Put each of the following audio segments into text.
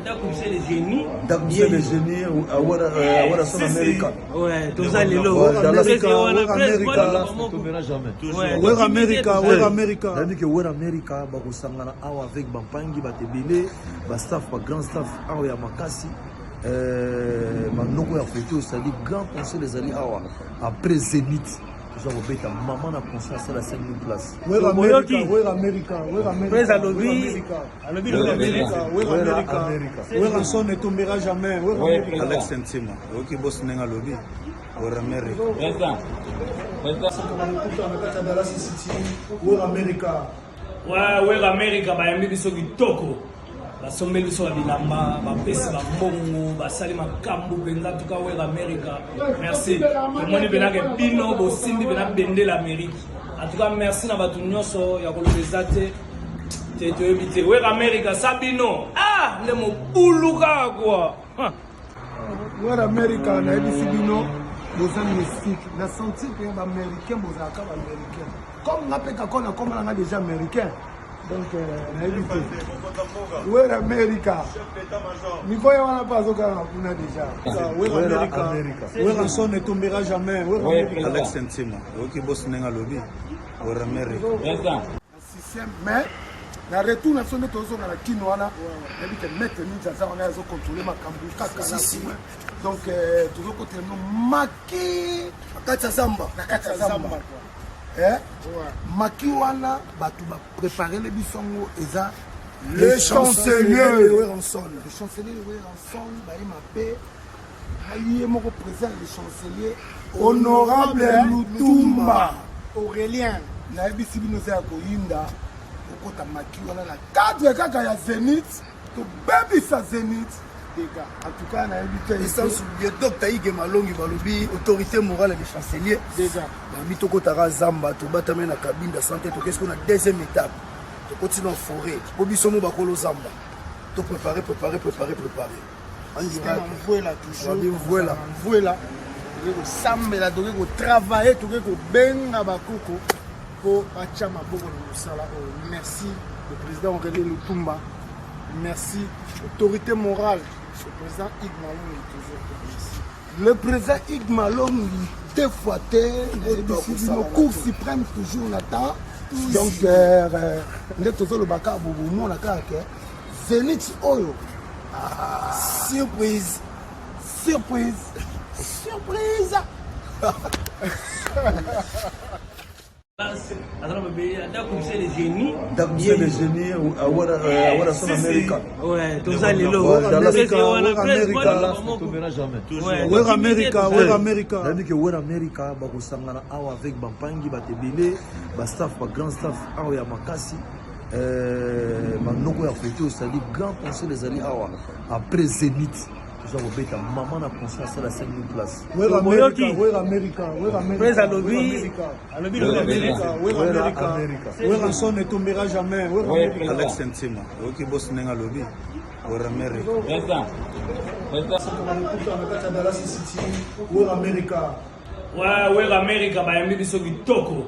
Ndako le génie Werason America. Toza lelo Wera America, Wera America. Nayebi ke Wera America bakosangana awa avec bampangi bato ebele, bastaff, bagrand staff awa ya makasi, banoko ya kote, c'est-à-dire grand concert ezali awa après Zénith. Toza kobeta mama na concert asala 5000 place. Wera America, Wera America, Wera America. Alobi alobi Wera America. Werrason ne tombera jamais. Wera America. Alex Ntima, oyoki boss ndenge alobi Wera America. Wera America. Ouais, Wera America bayambi biso kitoko, basombeli biso ba bilamba, bapesi bambongo, basali makambo mpenza. Tuka Wera America, merci. Tomoni mpenake bino bosimbi mpena bendela Amérique. En tout cas, merci na bato nyonso ya koloba eza te te, toyebi te. Wera America sa bino, ah, nde mobulu kaka kua. Wera America, nayebisi bino boza mystique na sentir ke baaméricain bozalaka baaméricain comme nga mpe kako nakoma nanga déjà américain. Donc nayebi te, Wera America niveau ye wana mpe azokanga kuna déjà. Wera America, Werrason ne tombera jamais. Wera America. Alex Ntima, oyoki boss ndenge alobi Wera America. Système, mais na retour na biso nde tozonga na kino wana, nayebi ke maître Ninja aza wana, azocontrôle makambo kaka na donc tozokotela no maki na kati ya zamba. Na kati ya zamba. Eh? Maki wana bato bapreparele biso yango eza le chancelier Werrason. Le chancelier Werrason baye mabe aye moko président, le chancelier honorable Lutumba Aurélien. Nayebisi bino eza ya koyinda. Okota maki wana na cadre kaka ya Zénith, tobebisa Zénith dega. En tout cas, nayebi te. Et sans oublier Dr Ige Malongi, balobi autorité morale du chancelier. Déjà. Balobi tokotaka zamba, tobatami na Kabinda santé, tokesi na deuxième étape, tokoti na forêt po biso mo bakolo zamba to préparer, préparer, préparer, préparer. Mvuela toujours. Babi Mvuela. Mvuela, tokoki kosambela, tokoki kotravaille, tokoki kobenga bakoko mpo batya maboko na mosala oyo. Merci le président Aurélien Lutumba, merci autorité morale, le président Ig Malongi, toujours merci. Le président Ig Malongi deux fois te, nayebisi bino Cour suprême toujours na temps. Donc nde tozoloba kaka bobomona kaka ke Zénith oyo, ah, surprise. Surprise, surprise. Ndako le génie Werason America. Toza lelo tombera jamais. Wera America, Wera America. Nayebi ke Wera America bakosangana awa avec bampangi bato ebele, bastaff, bagrand staff awa ya makasi, banoko ya kote, c'est-à-dire grand concert ezali awa après Zénith. Toza kobeta mama na concert asala 5000 place. Wera America, Wera America, Wera America. Alobi alobi Wera America. Werrason ne tombera jamais. Wera America. Alex Ntima, oyoki boss ndenge alobi Wera America. Wera America. Ouais, Wera America bayambi biso kitoko,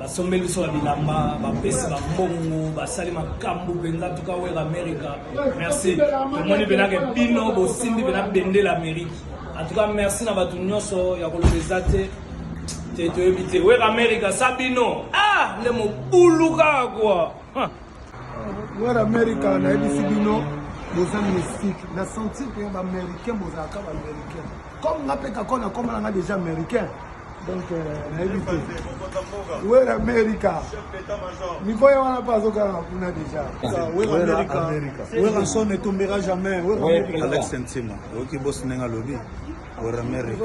basombeli biso ba bilamba, bapesi bambongo, basali makambo mpenza. Tuka Wera America, merci. Tomoni mpenake bino bosimbi mpena bendela Amérique. En tout cas, merci na bato nyonso ya koloba eza te te, toyebi te. Wera America sa bino, ah, nde mobulu kaka kua. Wera America, nayebisi bino boza mystique na sentir ke baaméricain bozalaka baaméricain comme nga mpe kako nakoma nanga déjà américain. Donc nayebi te, Wera America niveau ye wana mpe azokanga kuna déjà. Wera America, Werrason ne tombera jamais. Wera America. Alex Ntima, oyoki boss ndenge alobi Wera America.